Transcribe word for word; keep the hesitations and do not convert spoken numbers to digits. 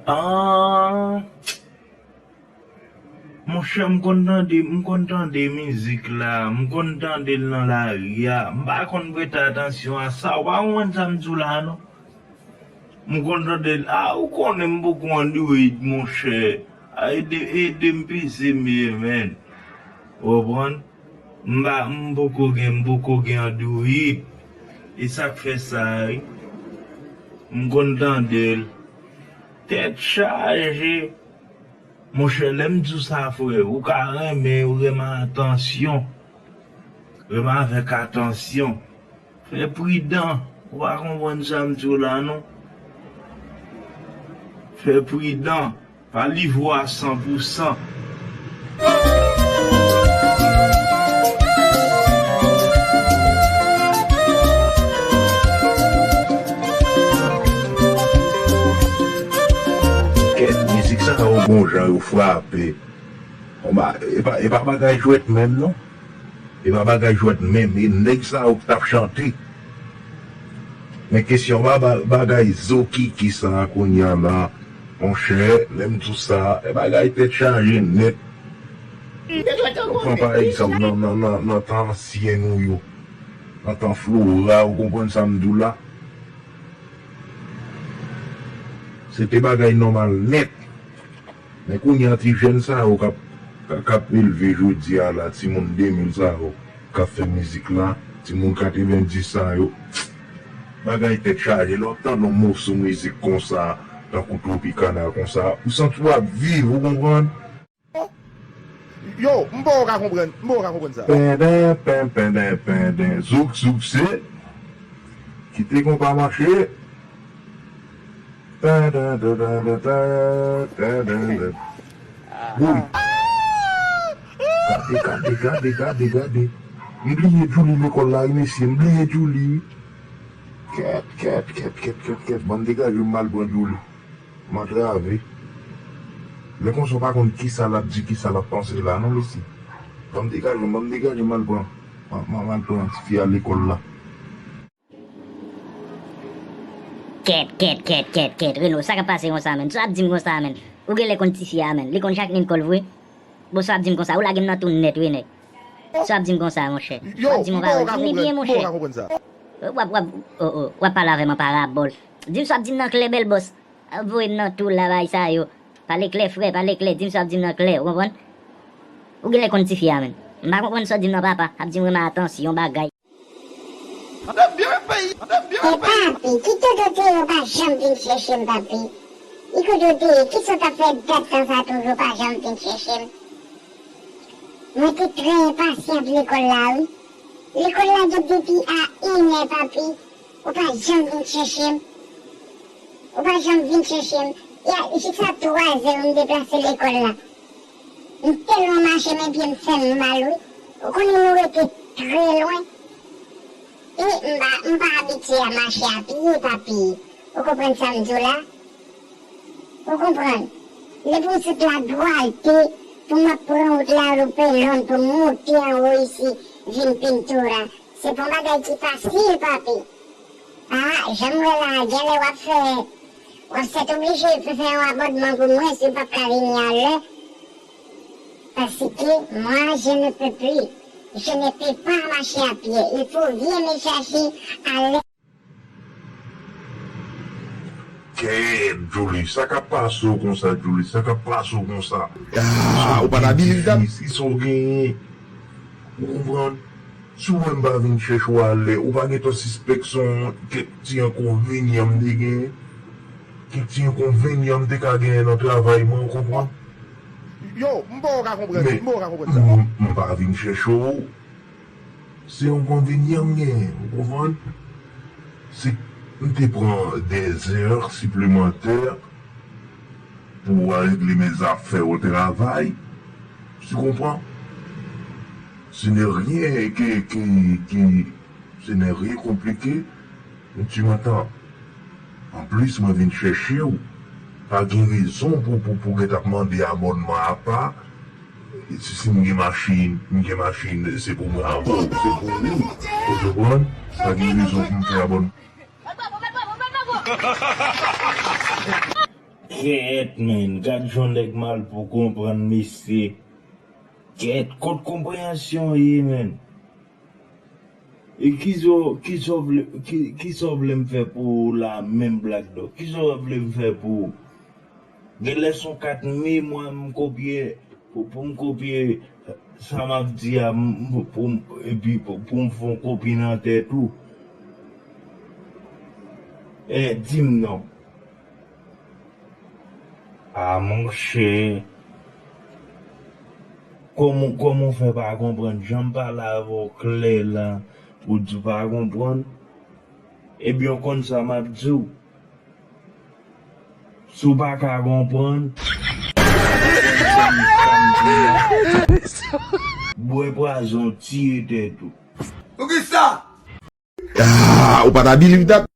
Ah, monchè, m konn tande, m konn tande mizik la, m konn tande l nan lari a. M pa konn prete atansyon a sa. Ou pa konprann sa m di w la, non? M konn tande l. Ah, ou konnen m poko android, monchè. Ah, ede, ede m peze m ye, menn. Ou konprann? M pa, m poko gen, m poko gen android. E sa k fè sa, wi. M konn tande l. Tèt chaje. Monchè, lè m di w sa, frè, ou ka renmen, ou renmen atansyon. Renmen avèk atansyon. Fè pridan. Ou pa konprann sa m di w la, non? Fè pridan. Pa livre w a san pou san. Kèt, mizik sa yo gon jan yo frape. Bon, ba, e pa, e pa bagay jwèt menm, non. E pa bagay jwèt menm. E nèg sa yo ki t ap chante. Men kesyon ba, ba, bagay zokiki sa a kounye a la, monchè, lè m di w sa, e bagay tèt chaje nèt. Ou pran pa egzanp nan, nan, nan, nan tan ansyen nou yo, nan tan Flora, ou konprann sa m di w la? Se te bagay nòmal nèt. Men kounye a, ti jèn sa yo k ap, k ap elve jodi a la, timoun de mil sa yo k ap fè mizik la, timoun katrevendis sa yo, bagay tèt chaje. Lè w tande yon moso mizik konsa, tankou Tropicana konsa, ou santi w ap viv, ou konprann? Yo, m poko ka konprann, m poko ka konprann sa. Penden, pen, penden, penden, zouk, zouk, se. Kite konpa mache. Penden, penden, penden, penden. Woy. Gade, gade, gade, gade, gade. M bliye Djouly lekòl la, wi, mesye, m bliye Djouly, wi. Kèt, kèt, kèt, kèt, kèt, kèt, ban m degaje m, m al pran Djouly. M antrave. Lè konsa w pa konn kisa l ap di, kisa l ap panse la non mesye. Ban m degaje m, ban m degaje m al pran, m al pran tifi a lekòl la. Kèt, kèt, kèt, kèt, kèt, Reno, sa k ap pase konsa menn? Sa w ap di m konsa menn? Ou genlè konn tifi a menn, li konn Jacqueline Cole vre? Bon sa w ap di m konsa, ou lage m nan tou nèt wi nèg. Sa w ap di m konsa monchè? Sa w ap di m ou pa konn, di li byen monchè. W ap, w ap, oh, oh, w ap pale avè m an parabòl. Di m sa w ap di m nan klè bèl bòs. Ap voye m nan tou la bay sa yo. Pale klè frè, pale klè, di m sa w ap di m nan klè, ou konprann? Ou genlè konn tifi a menn. M pa konprann sa w di m nan papa, ap di m renmen atansyon bagay. E papi, ki kote w te ye ou pa janm vin chèche m papi? Ki kote w te ye, kisa w t ap fè dat tan sa toujou ou pa janm vin chèche m? Mwen te trè enpasyan pou lekòl la wi. Lekòl la gen depi a inè papi. Ou pa janm vin chèche m. Ou pa janm vin chèche m. E a, jiska twazè m deplase lekòl la. M tèlman mache men pye m fè m mal wi. Ou konnen nou rete trè lwen. E m pa, m pa abitye a mache a pye papi. Ou konprann sa m di w la? Ou konprann? Depi w sot la dwalte pou m ap pran wout la Lupelon pou m moute anwo isi vin Pintura. Se pa yon bagay ki fasil papi. Ah, jan m wè la a, genlè w ap fè, w ap sètoblije fè yon abònman pou mwen si w p ap ka vini alè. Parce que moi, je ne peux plus. Je ne peux pas marcher à pied. Il faut venir me chercher à l'aide. Kèt, Djouly, sa k ap pase w konsa, Djouly? Sa k ap pase w konsa? Ah, ou pa t abiliv dat. Si sa w genyen, ou konprann? Si w wè m pa vin chèche w alè, ou pa gentan sispèk se yon kèk ti enkonvenyan m te genyen? Kèk ti enkonvenyan m te ka genyen nan travay mwen, ou konprann? Yo, m poko ka konprann, m poko ka konprann sa. M, m pa vin chèche w. Se yon konvenyan m genyen, ou konprann? Se, m te pran des heures supplémentaires pour régler mes affaires au travail. Tu comprends? Ce n'est rien que, que, que, ce n'est rien compliqué. Tu m'entends? Anplis, mwen vin chèche w. Pa gen rezon pou, pou, pou w gentan ap mande abònman apa. Si, si m gen machin, m gen machin, se pou mwen ankò, se pou ou. Ou konprann? Pa gen rezon pou m fè abònman. Kèt, men, gad jan nèg mal pou konprann, mesye. Kèt, kot konpreyansyon ye, men? E kisa, kisa w vle, ki, kisa w vle m fè pou ou la, menm Black Dog? Kisa w vle m fè pou ou? Genlè se yon kat memwa m kopye, pou, pou m kopye sa m ap di a, m, pou m, epi pou, pou m fè yon kopi nan tèt ou. E, di m non. A, monchè. Kòman, kòman w fè pa konprann? Jan m pale avè w klè la, ou di w pa konprann? Ebyen, w konn sa m ap di w. Si w pa ka konprann, bwè pwazon, tiye tèt ou. Poukisa? Ah, ou pa ta believe that?